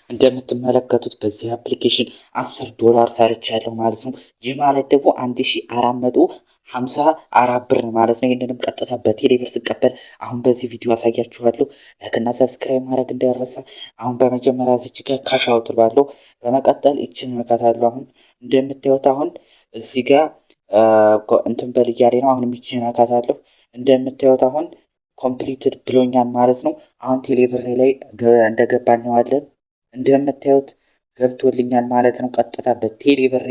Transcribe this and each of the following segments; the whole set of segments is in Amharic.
እንደምትመለከቱት በዚህ application 10 ዶላር ሰርቻለሁ ማለት ነው። ይህ ማለት ደግሞ 1454 ብር ማለት ነው። ይህንንም ቀጥታ በቴሌብር ስቀበል አሁን በዚህ ቪዲዮ አሳያችኋለሁ። Like ና subscribe ማድረግ እንዳይረሳ። አሁን በመጀመሪያ እዚች ጋር cash out ባለው በመቀጠል ይችን እነካታለሁ። አሁን እንደምታዩት አሁን እዚህ ጋር እንትን በል እያለኝ ነው። አሁንም ይችን እነካታለሁ። እንደምታዩት አሁን completed ብሎኛል ማለት ነው። አሁን ቴሌብር ላይ እንደገባ እናየዋለን። እንደምታዩት ገብቶልኛል ማለት ነው። ቀጥታ በቴሌብር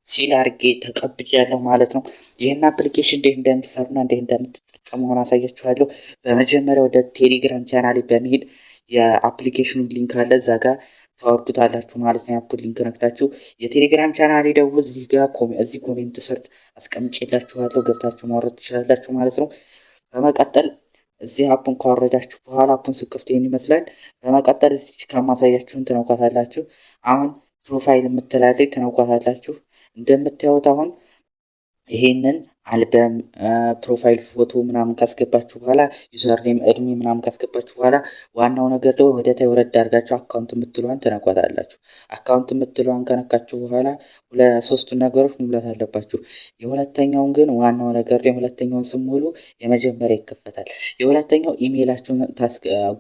ሲል አድርጌ ተቀብያለሁ ማለት ነው። ይህን application እንዴት እንደምትሰሩና እንዴት እንደምትጠቀሙ አሁን አሳያችኋለሁ። በመጀመሪያ ወደ ቴሌግራም ቻናሌ በመሄድ የ application ኑ link አለ፣ እዛ ጋር ታወርዱታላችሁ ማለት ነው። የ app ኡን link ነክታችሁ የቴሌግራም ቻናሌ ደግሞ እዚህ ጋር እዚህ comment ስር አስቀምጬላችኋለሁ፣ ገብታችሁ ማውረድ ትችላላችሁ ማለት ነው። በመቀጠል እዚህ app ኡን ካወረዳችሁ በኋላ app ኡን ስትከፍቱ ይህን ይመስላል። በመቀጠል እዚህ ከማሳያችሁን ትነኳታላችሁ። አሁን profile የምትላለች ትነኳታላችሁ። እንደምታዩት አሁን ይሄንን አልበም፣ profile ፎቶ ምናምን ካስገባችሁ በኋላ፣ username፣ እድሜ ምናምን ካስገባችሁ በኋላ፣ ዋናው ነገር ደግሞ ወደ ታች ወረድ አድርጋችሁ account የምትለዋን ትነኳታላችሁ። Account የምትለዋን ከነካችሁ በኋላ ሶስቱን ነገሮች መሙላት አለባችሁ። የሁለተኛውን ግን ዋናው ነገር የሁለተኛውን ስትሞሉ የመጀመሪያ ይከፈታል። የሁለተኛው ኢሜይላችሁን፣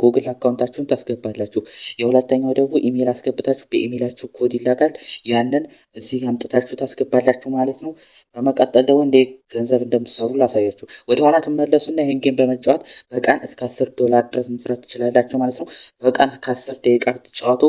ጉግል account ኣችሁን ታስገባላችሁ። የሁለተኛው ደግሞ ኢሜይል አስገብታችሁ በኢሜይላችሁ ኮድ ይላካል። ያንን እዚህ አምጥታችሁ ታስገባላችሁ ማለት ነው። በመቀጠል ደግሞ እንዴት ገንዘብ እንደምትሰሩ ላሳያችሁ። ወደኋላ ትመለሱና ይህን game በመጫወት በቀን እስከ 10 ዶላር ድረስ መስራት ትችላላችሁ ማለት ነው። በቀን እስከ 10 ደቂቃ ብትጫወቱ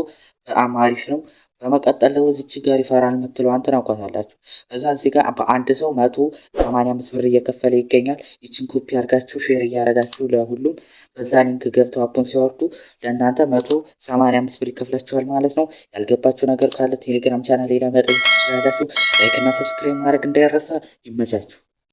በጣም አሪፍ ነው። በመቀጠል ደግሞ እዚች ጋር ሪፈራል የምትለዋን ትነኳታላችሁ። እዛ እዚህ ጋር በአንድ ሰው 185 ብር እየከፈለ ይገኛል። ይችን ኮፒ አድርጋችሁ share እያደረጋችሁ ለሁሉም በዛ link ገብተው app ኡን ሲያወርዱ ለእናንተ 185 ብር ይከፍላችኋል ማለት ነው። ያልገባችሁ ነገር ካለ ቴሌግራም ቻናል ላይ መጠየቅ ትችላላችሁ። Like እና subscribe ማድረግ እንዳይረሳ። ይመቻችሁ።